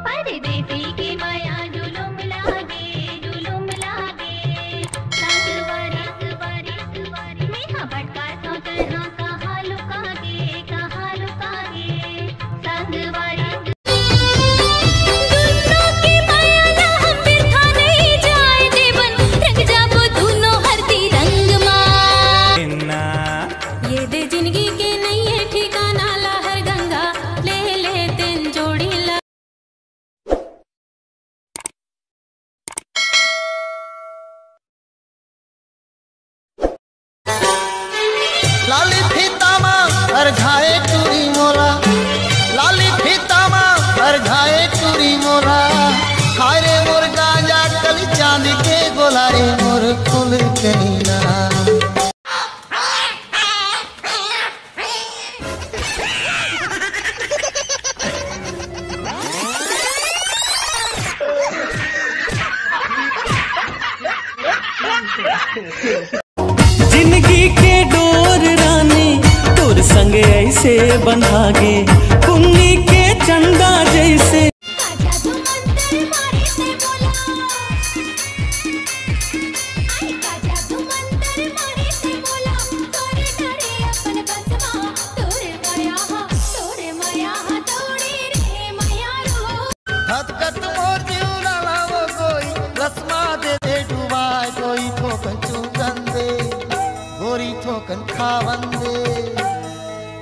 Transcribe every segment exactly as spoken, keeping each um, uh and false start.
परदेसी के मया जुलुम लागे, जुलुम लागे। संगवारी, संगवारी, संगवारी। मेहा भटका सोचन हा कहाँ लुकागे, कहाँ लुकागे। संगवारी। दुन्नो के मया ला हम बिरथा नइ जाय देबन, रंग जाबो दुन्नो हरदी रंग मा। ये दे जिनगी के नइये ठिकाना, लहर गंगा ले ले तेन जोड़ी ला। लाली फीता मा अरझाए टूरी मोला, लाली फीता मा अरझाए टूरी मोला। हाय रे मोर गांजा कली चांदी के गोला रे मोर फूल कहीना। जिनगी के डोर रानी तोर संग ऐसे बंधागे, पुन्नी के चंदा जैसे। हतकत मोर जीव लाला वो कोई रसमा दे दे डुबाए, कोई थोकन चुंगन दे, गोरी थोकन खावन दे।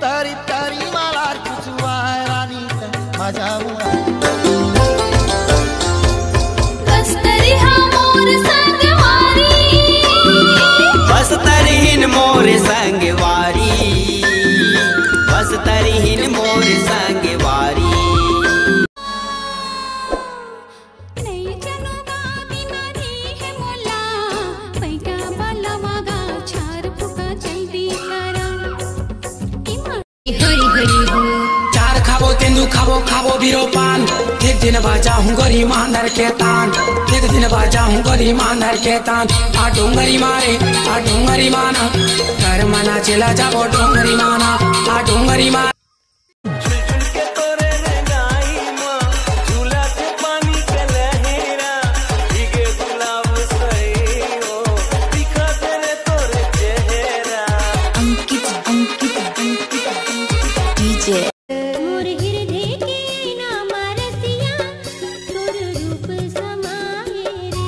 तरी तरी मालार कुचुआ रानी तन मजा उड़ा। बस तरी हा मोर संगवारी। बस तरिहिन मोर संगवारी। बस तरिहिन मोर संगवारी। चार खाबो तेंदू खाबो खाबो बीरो पान। एक दिन बाजा हूँ गरी मांदर के तान। एक दिन बाजा हूँ गरी मांदर के तान। आ डोंगरी मारे आ डोंगरी माना। कर मना चला जाबो डोंगरी माना। आ डोंगरी मार। अंकित अंकित अंकित डीजे। मोर हृदय के ना मारसिया तोर रूप समाए रे।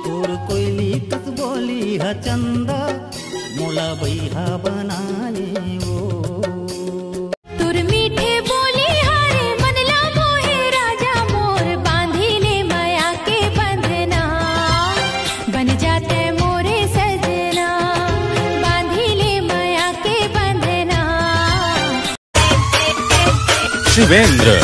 तोर कोयली कस बोली ह चंदा मोला बैहा बनाए ओ। तोर मीठे बोली हरे मन ला मोहे राजा मोर, बांधी ले मया के बंधना, बन जाते मोरे सजना, बांधी ले मया के बंधना। शिवेंद्र।